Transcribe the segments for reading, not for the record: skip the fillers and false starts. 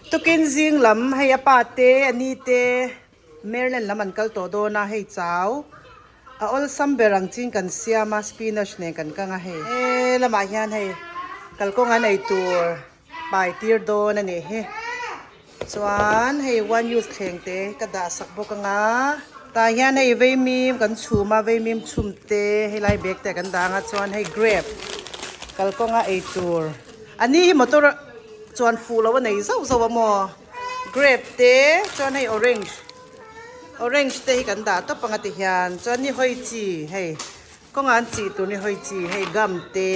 Tukin zing lam hei a pa te a ni te Maryland lam an kal tawh dawn a hei chau a awlsam ber ang chin kan siam a spinach nen kan kang a hei he lamah hian hei kalkawng an ei tur pai tir dawn a nih hi chuan hei one use thleng te ka dah sak bawk ang a tah hian hei vaimim kan chhum a vaimim chhum te helai bag te kan dah ang a chuan hei grape kalkawnga ei tur a ni hi motor chuan fuh loh a nei zauh zauh a maw grape te chuan hei orange orange te hi kan dah tawp ang a ti hian chuan ni hawi chi hei. Kawngah an chih tur ni hawi chi hei gum te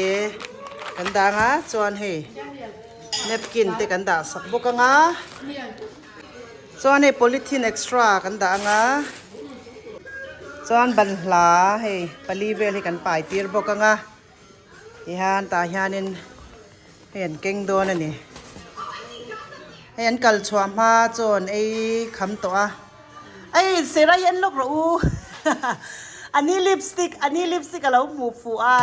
kan dah ang a chuan hei napkin te kan dah sak bawk ang a chuan hei polythene extra kan dah ang a chuan banhla hei pali vel hi kan pai tir bawk ang a tihian tah hianin hei an keng dawn a ni hei an kal chhuah hma chuan ei kham tawh a. Ei Sarah hi en lawk rawh u ani lipstick ani lipstick alo hmuh fuh a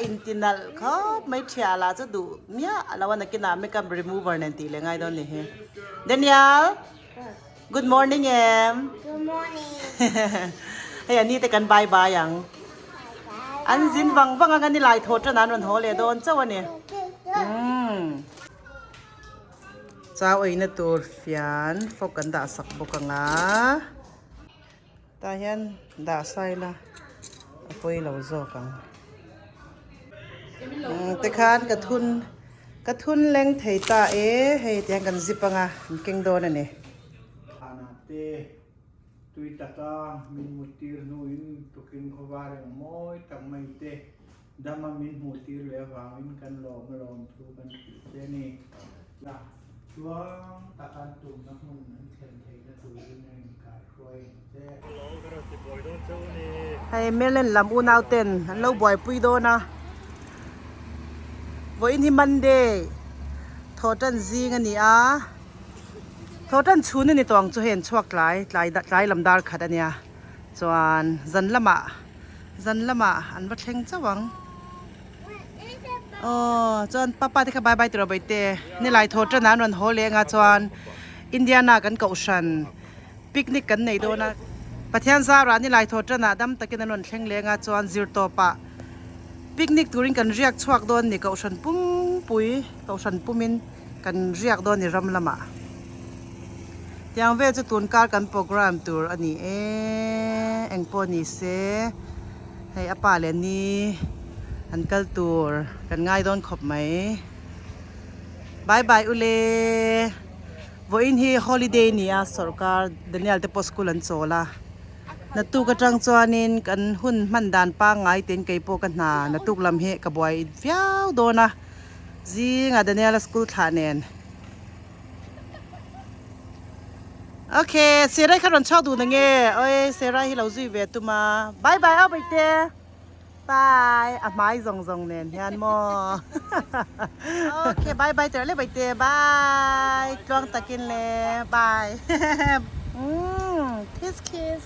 inti nalh khawp mai thiah lah chu duh miah alo a nakinah makeup remover nen tih leh ngai dawn ni hi Daniel good morning em Good morning hei ani te kan bye bye ang an zin vang vang ang ani lai thaw tan an rawn haw leh dawn chauh ani umm. Chau eina tur fian fawk kan dah sak bawk ang a tah hian dah sa ila a pawi lo zawk ang tikhan ka thun ka thun leng thei ta e hei tihian kan zip ang a an keng dawn a ni. Thana te tui taka min muttir hnuin tukin khawvar eng mawi tak mai te Dama min hmuh tir leh avangin kan lawm a lawm thu kan hrilh che a ni. La chuang tak an tumna hmun an thlen theihna turin a inkaihruai ang che. Hei Melen lam unau ten an lo buaipui dawn a, vawiin hi Monday thawh tan zing a ni a, thawh tan chhun a ni tawh ang chu hei an chhuak tlai tlai tlai lam dar khat a nia chuan zan lamah. Zan lamah an va thleng chauh ang. Aw chuan papa te kha bye bye tiraw baite nilai thaw tan ah an rawn haw leh anga chuan Indiana kan kohhran picnic kan nei dawn a Pathian zarah nilai thaw tan ah dam takin an rawn thleng leh anga chuan zirtawp ah picnic turin kan riak chhuak dawn ni kohhran pumpui kohhran pumin kan riak dawn ni ram lamah. Tiang vel chu tun kar kan program tur a ni e eng pawh ni se hei a pa leh ni an kal tur kan ngai dawn khawp mai bye bye ule vawiin hi holiday ni a sawrkar Daniel te pawh school an chawl a naktuk atang chuanin kan hun hman dan pangngai ten keipawh ka hna naktuk lam hi ka buai viau dawn a zingah Daniel a school thlah nen. Ok, Serai kha rawn chhuak dun ange. Oi, Serai hi lo zui ve tum a. Bye bye au baite. Bye. A hmai zawng zawng nen hian maw. Ok, bye bye tirh le baite. Bye. Tluang takin le. Bye. Umm, kiss kiss.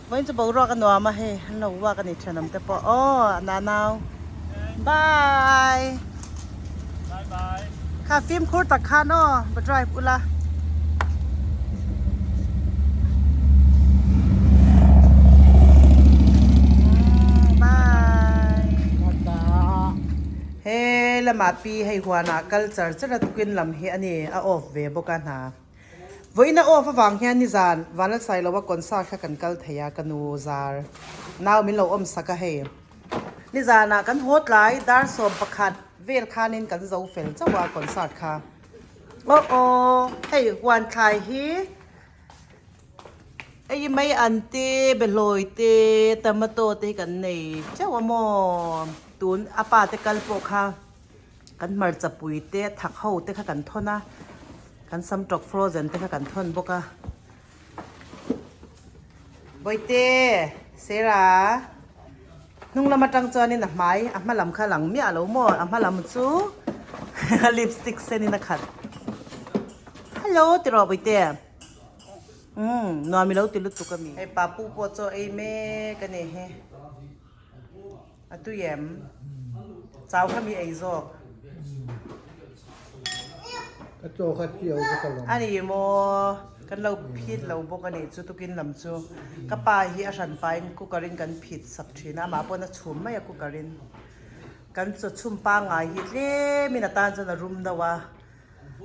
Vawiin chu boruak a nuam a hei, an lo uak a ni thenawm te pawh. Aw, nanau. Bye. Bye bye. Kha fimkhur tak khan aw, va drive ula. Bye. He lamah pi hei huanah kal char char a tukin lam hi a ni a off ve bawk a hna. Vawiin a off avang hian nizan Vanlalsailoa concert kha kan kal thei a, ka nu zar nau min lo awm sak a hei. Nizanah kan haw tlai dar 11 vel khanin kan zo fel chauh a concert kha. Aw aw hei huan thlai hi ei mai an te behlawi te tomato te hi kan nei teuh a maw tun a pa te kal pawh kha. Kan hmarcha pui te thak ho te kha kan thawn a, kan sam tawk frozen te kha kan thawn bawk a. Bawihte, Sarah, hnung lam atang chuanin a hmai, a hma lam kha a lang miah lo maw? A hma lam chu lipstick senin a khat. Hello ti rawh Bawihte. Umm, nuam i lo ti lutuk a mi. Hei papu pawh chaw ei mek a ni hi. A tui em? Chau kha mi ei zawk. A chaw kha chiau vek alawm. A ni maw, kan lo phit lo bawk a nih chu tukin lam chu. Ka pa hi a hran pahin cooker in kan phit sak thin a, amah pawn a chhum mai a cooker in. Kan chaw chhum pangngai hi tlemin a tan chuan a rum deuh a.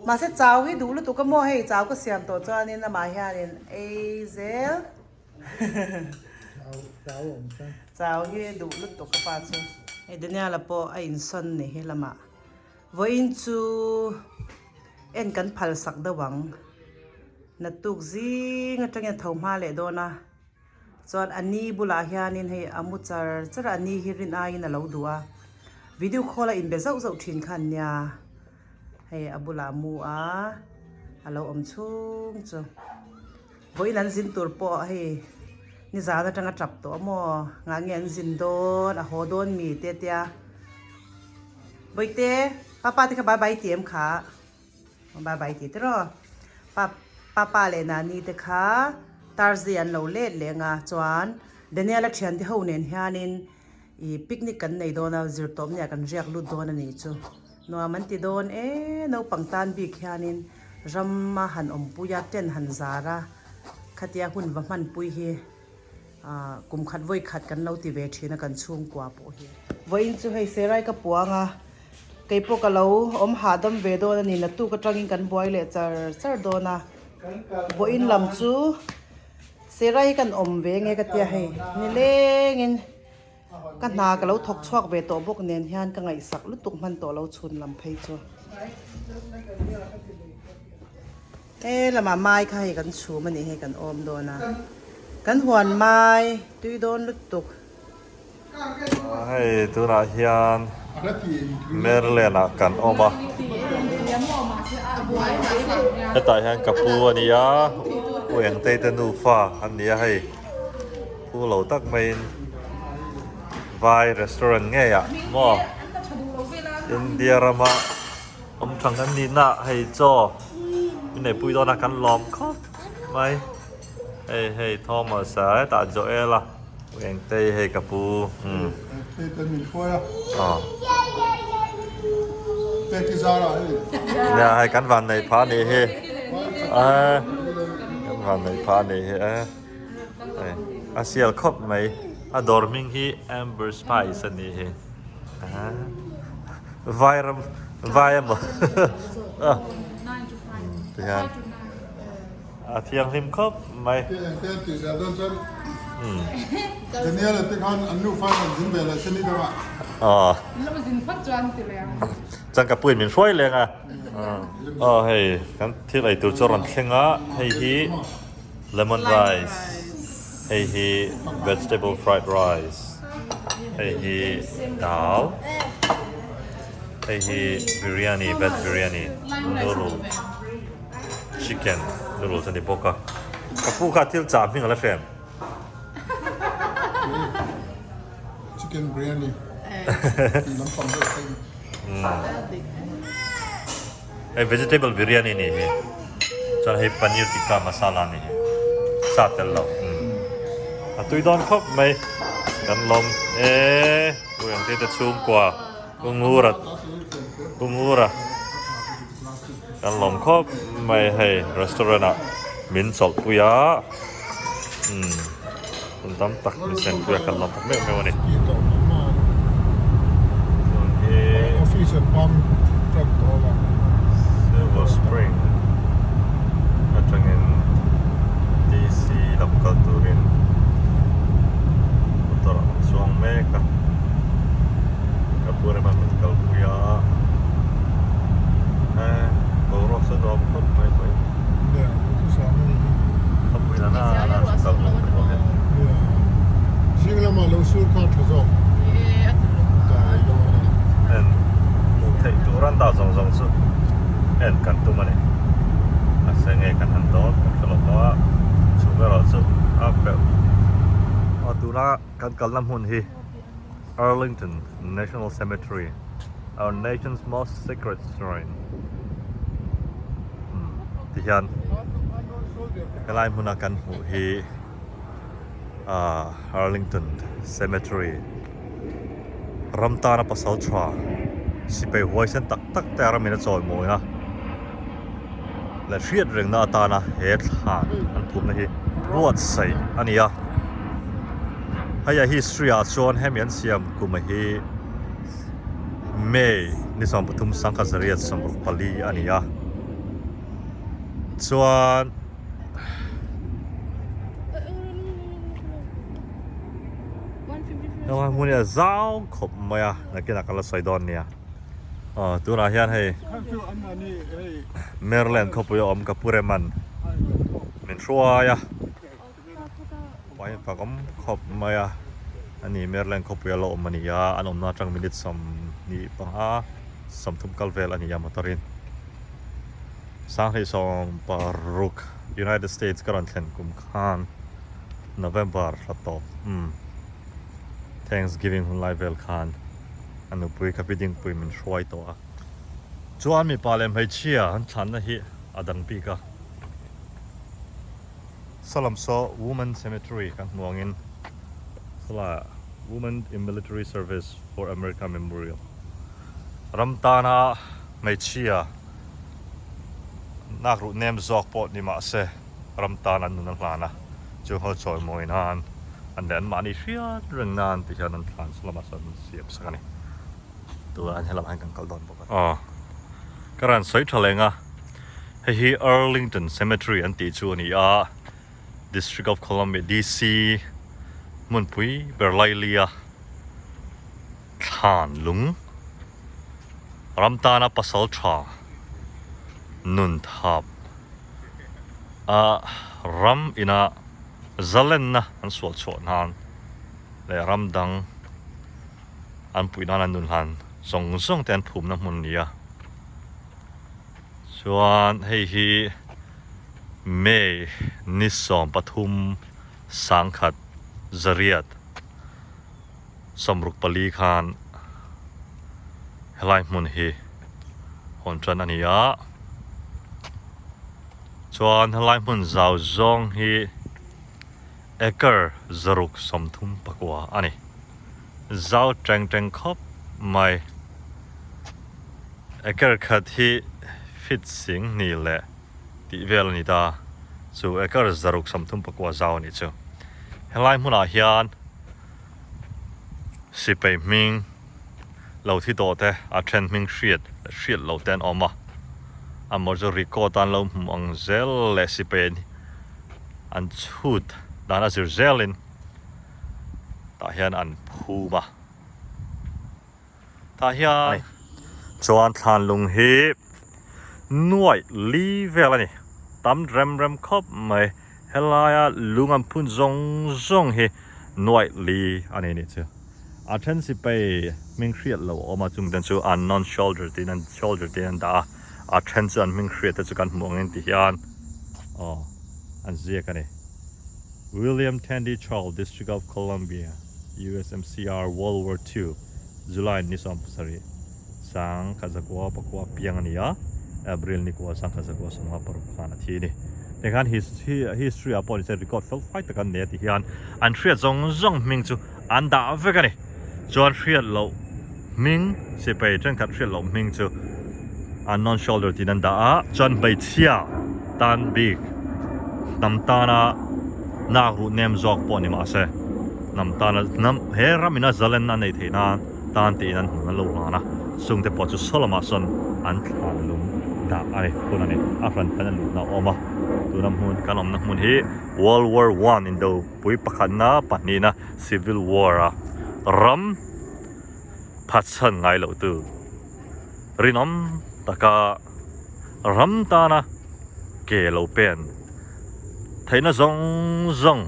Mahse chau hi duh lutuk a maw hei chau ka siam tawh chuanin amah hianin ei zel. Chau hi duh lutuk ka pa chu. Hei Daniel-a pawh a insawn ni he lamah. Vawiin chu en kan phal sak deuh ang. Naktuk zing atangin a tho hma leh dawn a. Chuan a ni bulah hianin hei a mu char char a, a ni hi rin aiin a lo duh a. Video call a inbe zauh zauh thin kha an nia. Hei a bulah a mu a, a lo awm chhung chu. Vawiin an zin tur pawh hei nizan atanga tap tawh a maw? Ngah nge an zin dawn, a haw dawn mi te tia. Bawihte, papa te kha bye bye ti em kha? Bye bye ti tiraw? Pa papa leh nani te kha Thursday an lo let leh anga chuan Daniel-a thiante ho nen hianin Ih picnic kan nei dawn a, zirtawp nia kan riak lut dawn a nih chu. Nuam an ti dawn e, naupang tan bik hianin rama han awmpui a, tent han zar a, khatia hun va hmanpui hi ah kum khat vawi khat kan lo ti ve thin a kan chhungkua pawh hi. Vawiin chu hei Serai ka puang a, keipawh ka lo awm hahdam ve dawn a ni, naktuk atangin kan buai leh char char dawn a, vawiin lam chu Serai hi kan awm ve nge ka tia hei nilengin. Ka hna ka lo thawk chhuak ve tawh bawk nen hian ka ngaihsak lutuk hman tawh lo chhun lam phei chu. He lamah mai kha hei kan chhum a nih hei kan awm dawn a. Kan huan mai tui dawn lutuk. Hei tunah hian Maryland ah kan awm a. Hetah hian ka pu a ni a, U Engtei te nufa an ni a hei. Pu lo tak maiin vai restaurant ngei ah maw India rama awm thang an nihna hei chaw min nei pui dawn a kan lawm khawp mai hei hei Thomas a hetah Joel a Engtei hei ka pu umm nia hei kan van neih phah anih hi kan van neih phah anih hi e. A sial khawp mai a dawr hming hi Amber Spice a nih hi vai ram vai emaw tihian a thianghlim khawp mai. Chuan ka puin min hruai leng a aw hei kan thil ei tur chu a rawn thleng a hei hi. Lemon rice, hei hi vegetable fried rice, hei hi dal, hei hi biryani veg biryani noodle chicken noodles a ni bawk a ka pu kha thil chah hming a la hrem. Chicken biryani tih lampang deuh kha i. Hei vegetable biryani ni hi chuan hei paneer tikka masala ni hi sa tel lo a tui dawn khawp mai kan lawm e u engte te chhungkua u ngura u ngura kan lawm khawp mai hei restaurant ah min chawlh pui a umm hun tam tak min sen pui a kan lawm tak meuh meuh a ni. Silver Spring atangin DC lam kal turin motor ah an chuang mek a ka pu rema min kalpui a eh boruak chu nuam khawp mai mai. Khawpui lana a kal hmun te pawh hi. Zing lama lo sur kha tha zawk. En hmuh theih tur an dah zawng zawng chu en kan tum a ni. Mahse nge kan han dawn kan hre lo a, chung erawh chu a peuh. Aw tuna kan kalna hmun hi Arlington National Cemetery, our nation's most sacred shrine. Tihian helai hmuna kan hmuh hi ahh Arlington Cemetery ram tana pasal tha sipai huaisen tak tak te a ramin a chawi mawi a. leh hriat rengna atana he thlan an phumna hi buatsaih a ni a. Hei a history ah chuan hemi an siam kum hi May ni 13 1964 a ni a. Chuan. Helai hmun hi a zau khawp mai a nakinah ka la sawi dawn nia aw tunah hian hei Maryland khawpui a awm ka pu Reman min hruai a pahin fak awm khawp mai a ani Maryland khawpui a la awm a ni a an awmna atang minute 25 30 kal vel a ni a motor in. 2016 United States ka rawn thlen kum khan November thla tawp umm Thanksgiving hun lai vel khan a nupui ka pi dingpui min hruai tawh a. Chuan mipa leh hmeichhia an thlanna hi a dang bik a. Salam saw Women Cemetery kan hmu angin sala Women in Military Service for America Memorial ram tana hmeichhia Nak ruh nem zawk pawh ni mah se ram tan an nun a hlan a, chu ho chawimawi nan an leh anmahni hriat reng nan ti hian an thlan chu lamah chuan an siam sak a ni. Tunah hian helamah hian kan kal dawn bawk a. Aw, ka rawn sawi tha leng a, hei hi Arlington Cemetery an tih chu a ni a, District of Columbia, DC, hmunpui ber Lailia thlan lung. Ram tana pasal tha nun thap a ram ina zalenna an sual chhuah nan leh ram dang an puih nan an nun hlan zawng zawng te an phumna hmun a ni a. Chuan hei hi May ni 13 1900 64 khan helai hmun hi hawn tan a ni a, chuan helai hmun zau zawng hi acre 639 a ni. Zau teng teng khawp mai. Acre khat hi feet 2000 leh tih vel a ni ta, chu acre 639 zau a nih chu. Helai hmunah hian sipai hming lo thi tawh te a then hming hriat leh hriat loh te an awm a, amaw chu record an lo hmu ang zel leh sipai an chhut dan a zir zelin tah hian an phum a. Tah hian chuan thlan lung hi nuaih li vel a ni. Tam rem rem khawp mai. Helaia lung an phun zawng zawng hi nuaih li a ni nih chu. A then sipai hming hriat lo a awm a, chung ten chu unknown soldier tiin an soldier tiin an dah a. A then chu an hming hriat te chu kan hmuh angin ti hian aw an ziak a ni. William Tandy Charles, District of Columbia, USMCR, World War II, July ni 17, 1949 piang a ni a, April ni kua 1956 khan a thi a ni. Tikhan history ah pawh ni se record fel fai tak an nei a ti hian an hriat zawng zawng hming chu an dah vek a ni. Chuan hriat loh hming sipai thenkhat hriat loh hming chu unknown soldier tiin an dah a, chuan hmeichhia tan bik hnam tana nak ruh nem zawk pawh ni mah se hnam tana hnam he ram ina zalenna a neih theih nan tan tiin an hmun an lo hlan a, chungte pawh chu saw lamah sawn an thlan lung dah a ni hun a ni a hran phen a luhna a awm a, tuna hmun kan awmna hmun hi World War One indopui pakhatna pahnihna Civil War a ram phatsan ngai loh tu rinawm taka ram tana ke lo pen theihna zawng zawng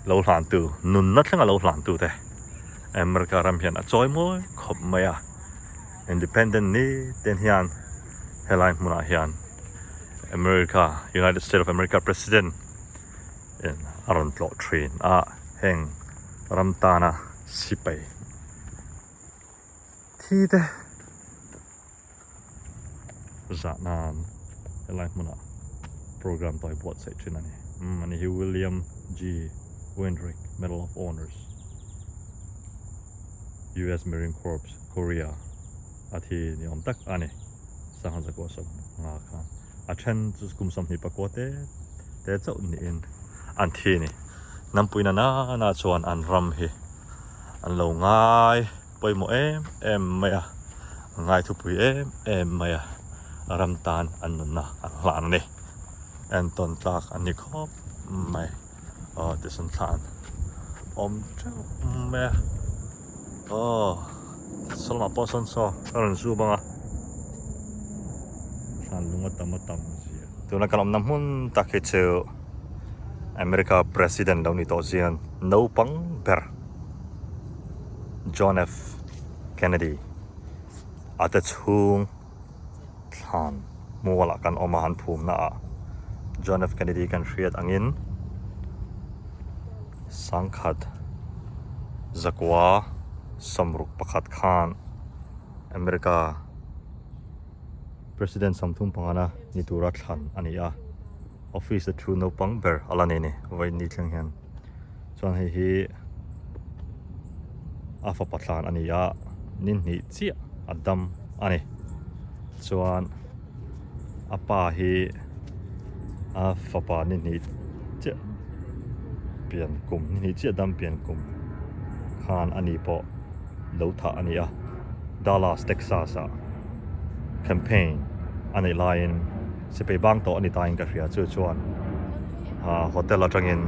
lo hlan tu nunna thlenga lo hlan tu te America ram hian a chawi mawi khawp mai a Independent ni ten hian helai hmunah hian America United States of America President in a rawn tlawh thin a heng ram tana sipai thi te zah nan helai hmunah program tawi buatsaih thin a ni umm ani hi William G Wendrick Medal of Honors US Marine Corps Korea a thi ni awm tak a ni. Sangha zakua 50 khan a then chu kum 24 te te chauh niin an thi a ni. Hnampuina nana chuan an ram hi an lo ngai pawimawh em em mai a, an ngai thupui em em mai a, ram tan an nunna an hlan a ni. Entawn tlak an ni khawp mai. Aw tichuan thla an awm teuh mai a. Aw saw lamah pawh sawn saw a rawn zoom ang a thlan lung a tam a tam zia. Tuna kan awmna hmun tak hi chu America President lo ni tawh zian naupang ber John F Kennedy a te chhung thlan mualah kan awm a an phumna ah John F Kennedy kan hriat angin sangkhat zakua 61 khan America President 35na ni tura thlan a ni a office a thu naupang ber a la ni a ni vawiin ni thleng hian chuan hei hi a fapa thlan a ni a ni hnih chiah a dam a ni chuan a pa hi a fapa ni hnih chiah pian kum ni hnih chiah dam pian kum khan a ni pawh lo thah a ni a Dallas Texas ah campaign a neih laiin sipai bang tawh a ni tain ka hria chu chuan ah hotel atangin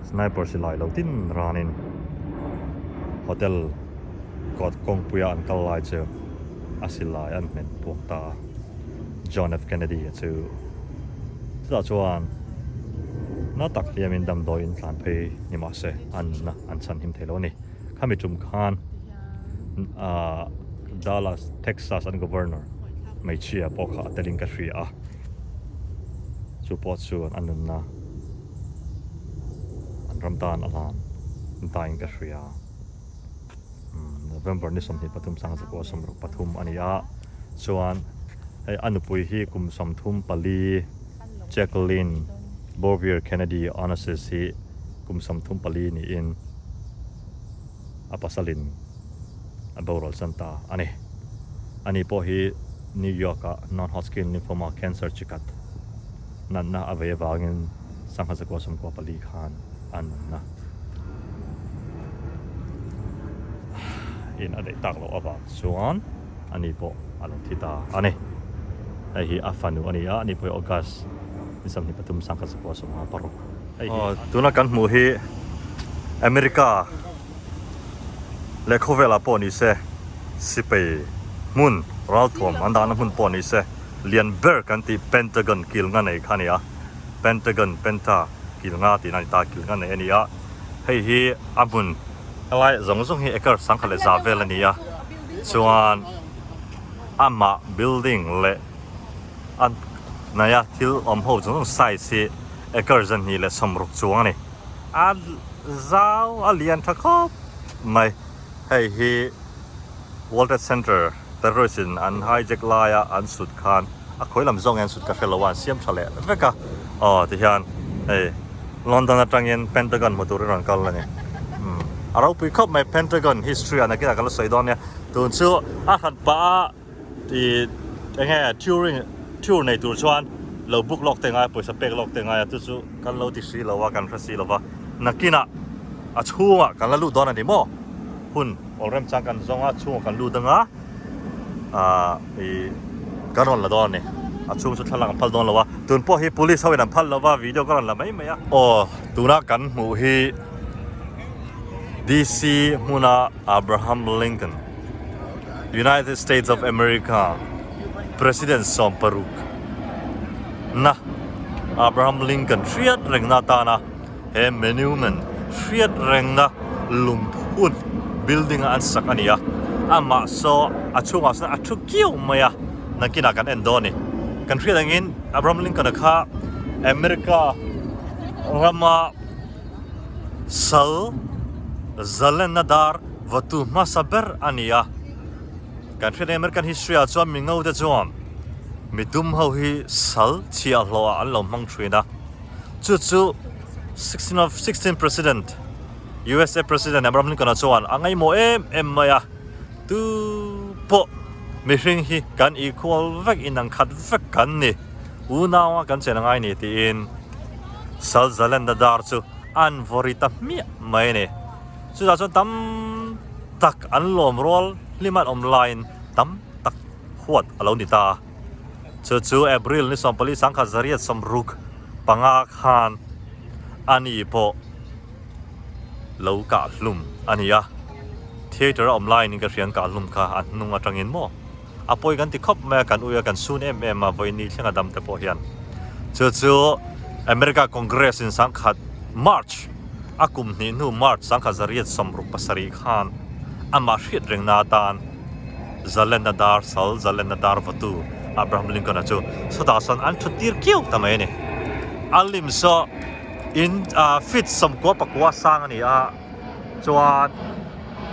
sniper silai lo tin ranin hotel kawt kawngpuia an kal lai chu a silai an hmet puak ta a John F Kennedy a chu chutah chuan na tak hliamin damdawiin tlan phei ni mahse an nunna an chhan him thei lo a ni khami tum khan ah Dallas Texas an governor hmeichhia pawh kha a telin ka hria a chu pawh chuan a nunna an ram tan a hlan tain ka hria November ni 23 1963 a ni a chuan hei a nupui hi kum 34 Jacqueline Bouvier Kennedy Onassis hi kum 34 niin a pasalin a boral san ta a ni. Ani pawh hi New York ah non-Hodgkin lymphoma cancer chi khat natna a vei avangin sangha zakua 94 khan a nunna in a daih tak loh avang chuan ani pawh a lo thi ta a ni. Hei hi a fanu a ni a, ani pawh hi August ni 23 sangha zakua 56. Hei hi tuna kan hmuh hi America leh khawvelah pawh ni se sipai hmun ralthuam an dahna hmun pawh ni se lian ber kan tih Pentagon kil nga nei kha a ni a Pentagon Penta kil nga tihna a ni ta kil nga nei a ni a hei hi a hmun helai zawng zawng hi acre sangkhat leh za vel a ni a chuan amah building leh a hnaia thil awm ho zawng zawng size hi acre 260 chuang a ni. A zau a lian tha khawp mai. Hei hi World Trade Center terrorist in an hijack laia an sut khan a khawi lam zawng nge an sut ka hre lo a an siam tha leh vek a. Aw tihian hei London atangin Pentagon hmu turin rawn kal a ni. Umm a ropui khawp mai Pentagon history ah nakinah ka la sawi dawn nia. Tun chu a hran pah a. Ih eng nge touring tour nei tur chuan lo book lawk te ngai a pawisa pek lawk te ngai a chu chu kan lo ti si lo a kan hre si lo va nakinah a chhungah kan la lut dawn a ni maw hun awl remchang kan zawng a chhungah kan lut anga ah ih kan rawn la dawn a ni a chhung chu thlalak an phal dawn lo a tun pawh hi police ho in an phal lo va video ka rawn la mai mai a aw tuna kan hmuh hi D_C hmuna Abraham Lincoln. United States of America President 60 na Abraham Lincoln hriat rengna atana he monument hriat rengna lungphut building a an sak a ni a, amah saw a chhungah sawn a thu kiau mai a, nakinah kan en dawn a ni. Kan hriat angin Abraham Lincoln a kha America rama sal zalenna dar Vatu hmasa ber a ni a, kan hriat American history ah chuan mingo te chuan midum ho hi sal chhiah hlawh ah an lo hmang thin a, chu chu 16 president USA president Abraham Lincoln a chuan a ngaihmawh em em mai a, tu pawh. Mihring hi kan equal vek inang khat vek kan ni. Unau a kan chen angai ni tiin sal zalenna dar chu an vaw ri ta hmiah mai a ni. Chutah chuan tam tak an lawm rual hlim an awm laiin tam tak huat a lo ni ta a. Chu chu April ni 14 1965 khan a ni pawh lo kah hlum a ni a. Theatre a awm laiin ka hria an kah hlum kha a hnung atangin maw a pawi kan ti khawp mai a, kan ui a, kan sun em em a, vawiin thlenga dam te pawh hian. Chu chu America Congress in sangkhat March a kum hnih hnu March 1967 khan amah hriat rengna atan zalenna dar sal zalenna dar vawtu Abraham Lincoln a chu sawtah sawn an thut tir kiau ta mai a ni. A lim saw in feet 99 sang a ni a. Chuan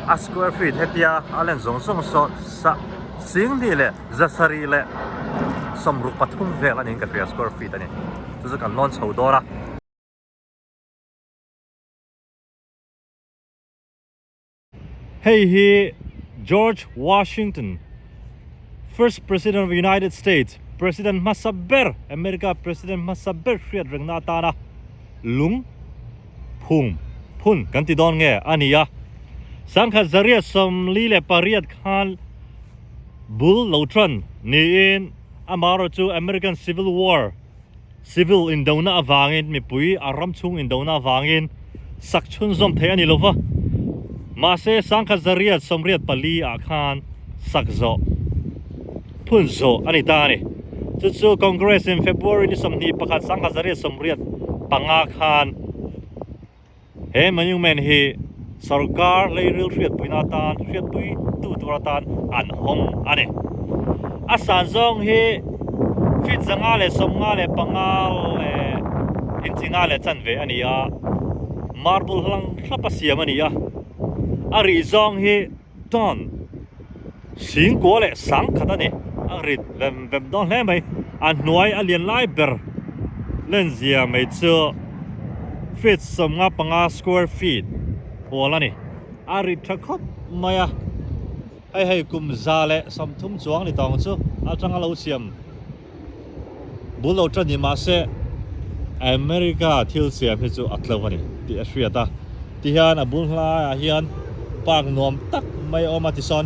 a square feet hetia a len zawng zawng saw sa 10,000 leh 763 vel a niin ka hria square feet a ni. Chu chu kan lawn chho dawn a. Hei hi George Washington, first President of United States, President hmasa ber, America President hmasa ber hriat rengna atana lung phung phun kan ti dawn nge a ni a. 1948 khan bul lo tan niin amaherawhchu chu American Civil War, Civil indona avangin mipui a ram chhung indona avangin sak chhunzawm theih a ni lova. Mahse 1984 ah khan sak zawh phun zawh a ni ta a ni. Chu chu Congress in February ni 21 1985 khan he monument hi sorkar leiril hriatpuina atan hriatpui tu tur atan an hawng a ni. A san zawng hi feet 555 leh inchi nga leh chanve a ni a, marble hlang thlap a siam a ni a, a rih zawng hi Ton singkua leh sangkhat a ni. A rit vem vem dawn hle mai. A hnuai a lian lai ber lenzia mai chu feet 55 square feet hual a ni. A rit tha khawp mai a. Hei hei kum 130 chuang ni tawng chu atanga lo siam bul lo tan ni mahse America thil siam hi chu a tlo a ni tih a hriat a tihian a bul hlaiah hian park nuam tak mai a awm a tisawn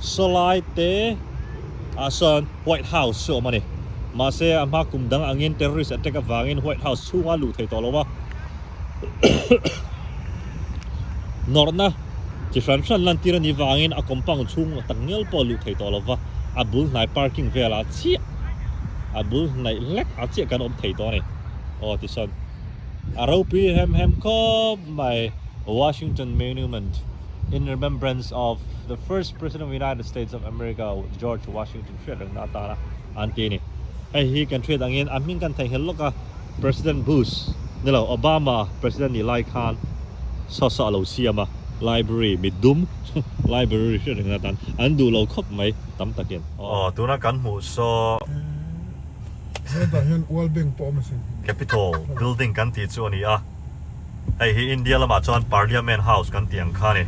sawlai te ah sawn White House chu a awm a ni mahse a hma kum dang angin terrorist attack avangin White House chhunga luh thei tawh lo a nawrhna chi hran hran lantir a nih vangin a compound chhung tak ngial pawh a luh thei tawh lo va a bul hnai parking velah chiah a bul hnaih hlek ah chiah kan awm thei tawh a ni aw tichuan a ropui hem hem khawp mai Washington Monument in remembrance of the first president of United States of America George Washington hriat rengna atana an ti a ni hei hi kan hriat angin a hming kan theihnghilh lawk a. President Bush ni lo Obama President nih lai khan saw saw a lo siam a, library mitdum library hriat reng atan an duh lo khawp mai tam takin. Aw tuna kan hmuh saw. Hetah hian World Bank pawh a awm asin. Capitol building kan tih chu a ni a, hei hi India lamah chuan Parliament House kan tih ang kha a ni,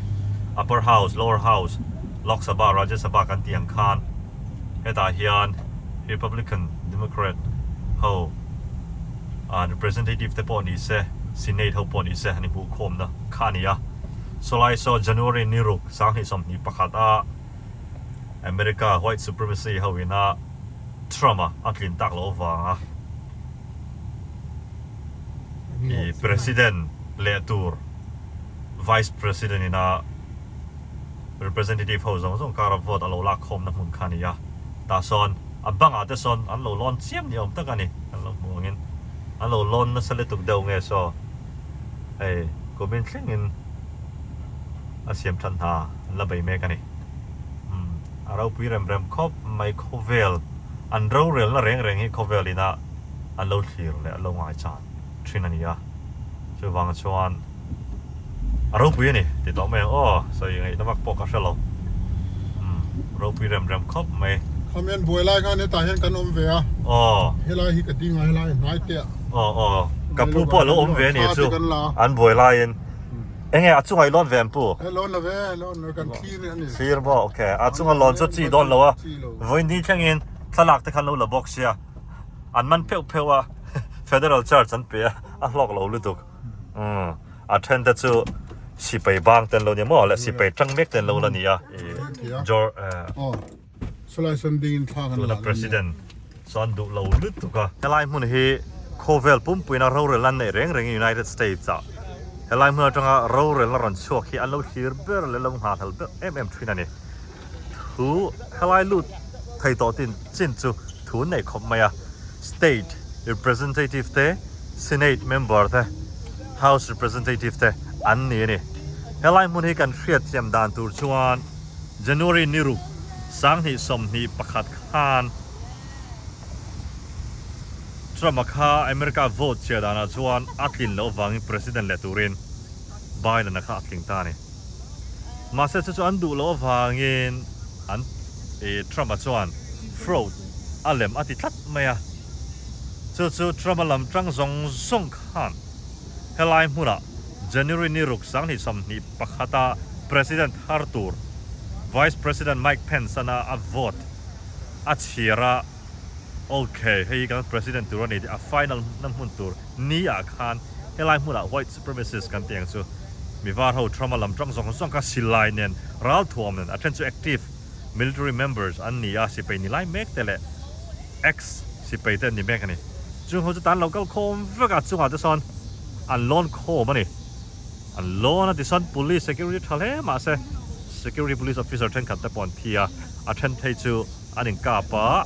Upper House, Lower House, Lok Sabha, Rajya Sabha kan tih ang khan hetah hian Republican, Democrat ho an representative te pawh ni se, Senate ho pawh ni se an inhmuhkhawmna kha a ni a. Sawlai saw January ni ruk 2021 a America white supremacy ho ina Trump a a tlin tak loh avanga i President leh tur Vice President ina Representative ho zawng zawng kara vote a lo lak khawmna hmun kha a ni a, tah sawn a bangah te sawn an lo lawn chiam ni awm tak a ni, kan lo hmuh angin an lo lawn nasa lutuk deuh nge saw hei kumin thlengin a siam that hna an la bei mek a ni. Umm a ropui rem rem khawp mai khawvel an rorelna reng reng hi khawvel ina an lo thlir leh an lo ngaichan thin a ni a, chuvang chuan. A ropui a ni ti tawh mai ang aw, sawi ngaihna vak pawh ka hre lo. Umm ropui rem rem khawp mai. Khamian buai lai khan hetah hian kan awm ve a. Aw. Helai hi ka ding a, helai hnai te ah. Aw aw, ka pu pawh a lo awm ve a ni chu, an buai laiin. Enge a chunga i lawn ve ang pu? He lawn lo ve, lawn lo kan thlir a ni. Thlir maw, ok. A chunga lawn chu chi dawn lo a. Vawiin thlengin thlalak te khan lo la bawk sia. An man pheuh pheuh a, federal charge an pe a, a hlawk lo lutuk. Umm, a then te chu sipai bang te an lo nia maw le sipai tang mek te an lo la ni a. Jor eh. Aw, Salai sawn dingin thla kan la Tuna President chuan duh lo lutuk a. Helai hmun hi khawvel pumpuina rorel an neih reng reng United States ah helai hmun atanga rorelna rawn chhuak hi an lo thlir ber leh lo nghahhlel ber em em thin a ni. Thu helai lut thei tawh tin chin chu thu an nei khawp mai a. State Representative te, Senate member te, House Representative te an ni a ni. Helai hmun hi kan hriatthiam dan tur chuan January ni ruk 2021 khan Trump-a kha America vote chhiah danah chuan a tlin loh avangin President leh turin Biden-a kha a tling ta a ni. Mahse chu chu an duh loh avangin an Trump-a chuan fraud a lem a ti tlat mai a. Chu chu Trump-a lam tang zawng zawng khan helai hmunah January ni ruk 2021-a President thar tur Vice President Mike Pence-ana a vote a chhiar a, Ok, hei hi kan President tur a ni tih a final na hmun tur ni ah khan helai hmunah White Supremacist kan tih ang chu mi var ho Trump-a lam tang zawng zawng kha silai nen ralthuam nen a then chu active military members an ni a, sipai ni lai mek te leh ex sipai te an ni mek a ni. Chung ho chu tan lo kal khawm vek a, chungah te sawn an lawn khawm a ni. An lawn a tichuan police security tha hle mahse security police officer thenkhat te pawh an thi a, a then phei chu an inkap a,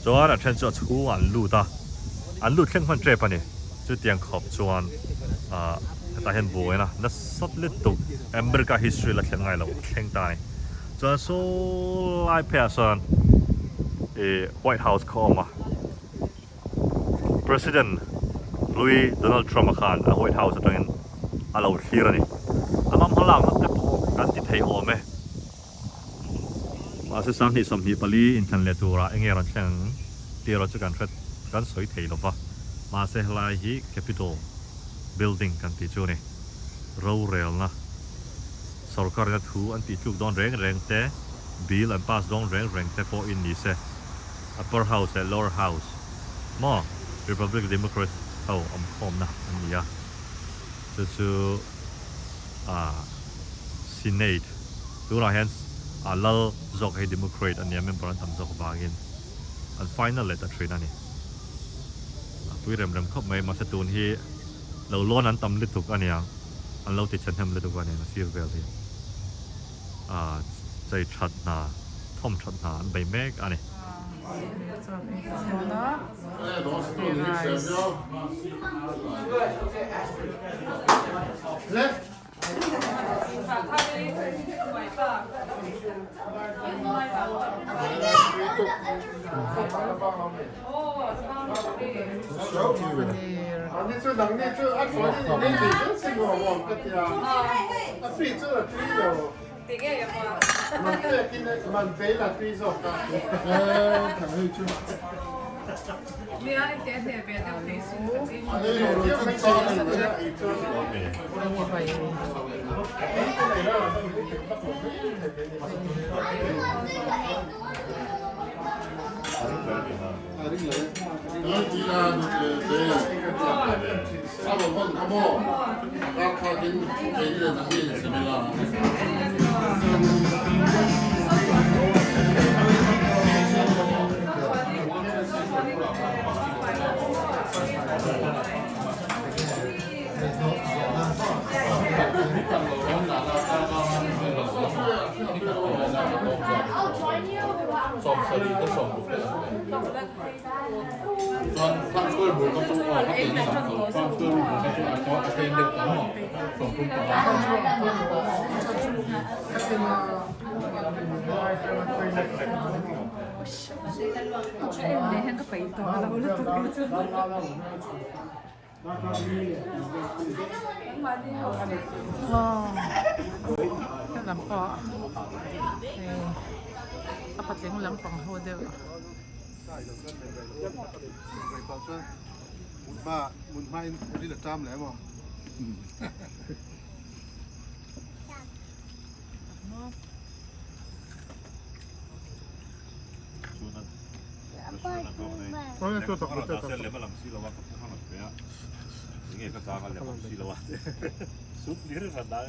chuan a then chu a chhungah an lut a, an lut thleng hman tep a ni. Chutiang khawp chuan ah hetah hian buaina nasa lutuk America history la thleng ngai lo a thleng ta a ni. Chuan saw lai pheiah sawn ih White House kha a awm a. President hlui Donald Trump-a khan a White House atangin a lo thlir a ni. A mam hmalakna te pawh kan ti thei awm e. Mahse 2024 inthlan leh turah enge rawn thleng ang tih erawh chu kan hre kan sawi thei lo va. Mahse helai hi Capitol Building kan tih chu a ni. Rorelna sorkarina thu an tih tluk dawn reng reng te, bill an pass dawn reng reng te pawhin ni se. Upper House leh Lower House maw Republic Democrats ho awm khawmna an ni a, chu chu ah Senate tunah hian ah lal zawk hi Democrat a nia member an tam zawk vangin an final leh ta thin a ni. A pui rem rem khawp mai mahse tun hi lo lawn an tam lutuk a niang an lo ti chhe hnem lutuk a niang a sir vel hi. Ah chei that hna thawm that hna an bei mek a ni. Nge ka changa le si lo a. Sup ni ri ran da.